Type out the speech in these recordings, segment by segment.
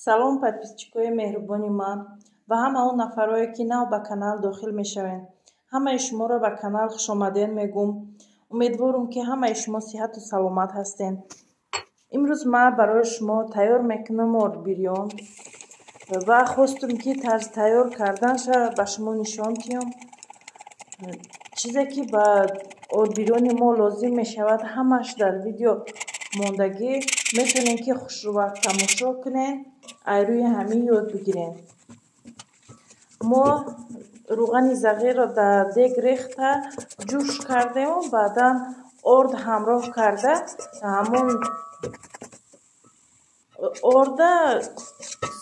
Салом, подписчикои меҳрубони ман ва ҳама он нафарое, ки нав ба канал дохил мешавед. Ҳамаи шуморо ба канал хушомадед мегӯм. Умедворум, ки ҳамаи шумо сиҳату саломат ҳастед. Имрӯз ман барои шумо тайёр мекунам ордбирён ва хостум, ки тарзи тайёр карданша ба шумо нишон диҳам. Чизе, ки ба ордбирёни мо лозим мешавад, ҳамааш дар видео мондагӣ. Метавонед, ки хушрӯвак тамошо кунед, ай рӯи ҳамин ёд бигиред. Мо рӯғани зағирро дар дег рехта, ҷӯш кардему баъдан орд ҳамроҳ карда, ҳамон орда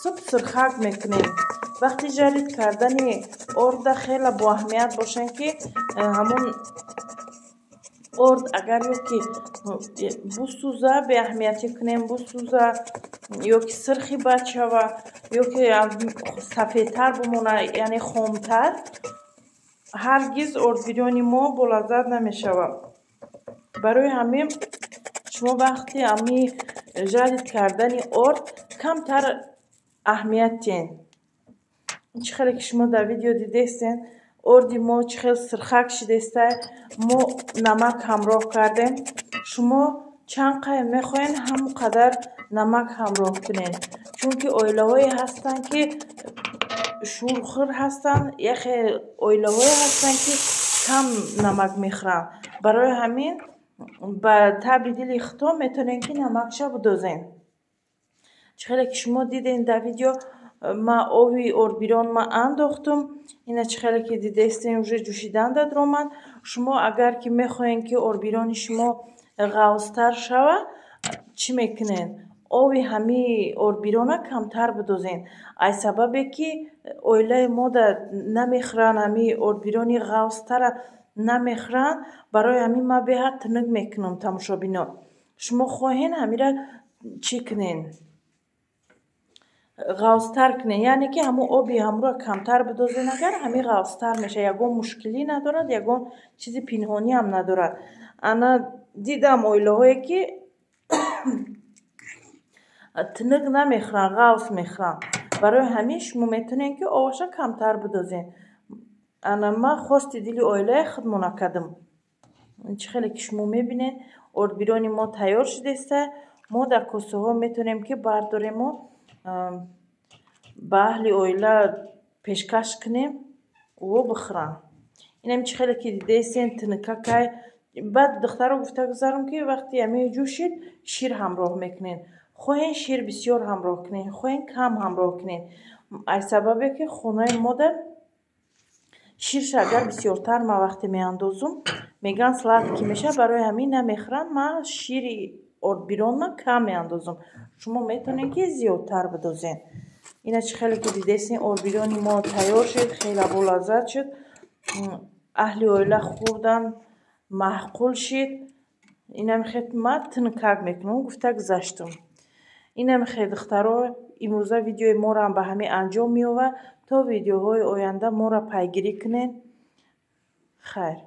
суб сирхак мекунем. Вақти жарить кардани орда хеле боаҳамият бошад, ки ҳамон орд агар ё ки бусӯза, беаҳамиятӣ кунем, бусӯза ё ки сирхи бад шава, ё ки сафедтар бимона, яъне хомтар, ҳаргиз ордбирёни мо болаззат намешавад. Барои ҳамин шумо вақти ҳамин жарить кардани орд камтар аҳамият диҳед. Чӣ хеле ки шумо дар видео дидестед, орди мо чӣ хел сирхак шидеста. Мо намак ҳамроҳ кардем. Шумо чанд қай мехоҳед, ҳамон қадар намак ҳамроҳ кунед, чунки оилаҳое ҳастанд, ки шӯрхӯр ҳастанд, яхе оилаҳое ҳастанд, ки кам намак мехӯранд. Барои ҳамин ба таъби дили худтон метавонед, ки намакша бидозед. Чӣ хеле ки шумо дидед дар видео, ман оби ордбирён ма андохтум. Ина, чӣ хеле ки дидестем, уже ҷӯшидан даромад. Шумо агар ки мехоҳед, ки ордбирёни шумо ғафзтар шавад, чӣ мекунед? Оби ҳамаи ордбирёна камтар бидозед. Аз сабабе ки оилаи мо намехӯранд, ҳамаи ордбирёни ғафзтара намехӯранд, барои ҳамин ман беҳад тунук мекунам. Тамошобино, шумо хоҳед, ҳамира чӣ кунед, ғафзтар кунед, яъне ки ҳамон оби ҳамонро камтар бидозед. Агар ҳамин ғафзтар мешавад, ягон мушкилӣ надорад, ягон чизи пинҳониам надорад. Ана, дидам оилаҳое, ки тунук намехӯранд, ғафз мехӯранд. Барои ҳамин шумо метавонед, ки обаша камтар бидозед. Ана, ман хости дили оилаи худмона кардам. Чӣ хеле ки шумо мебинед, ордбирёни мо тайёр шудеста. Мо дар косаҳо метавонем, ки бардорему ба аҳли оила пешкаш кунем, ӯ бихӯранд. Инам, чӣ хеле ки дидестен, тунукакай. Баъд, духтаро, гуфта гузарам, ки вақте ҳамин ҷӯшид, шир ҳамроҳ мекунед. Хоҳем, шир бисёр ҳамроҳ кунед, хоҳем, кам ҳамроҳ кунед. Аз сабабе ки хонаи мода ширша агар бисёртар ман вақте меандозум, мегӯянд, сладкий мешавад, барои ҳамин намехӯранд. Ман шири ордбирёнма кам меандозам, шумо метавонед, ки зиёдтар бидозед. Ина, чӣ хеле ки дидестен, ордбирёни мо тайёр шуд, хеле болаззат шуд. Аҳли оила хӯрдан, маъқул шид. Инам хел ман тунукак мекунам, гуфта гузаштум. Инам хел, духтаро, имрӯза видеои мороам ба ҳамин анҷом меёбад. То видеоҳои оянда моро пайгирӣ кунед. Хайр.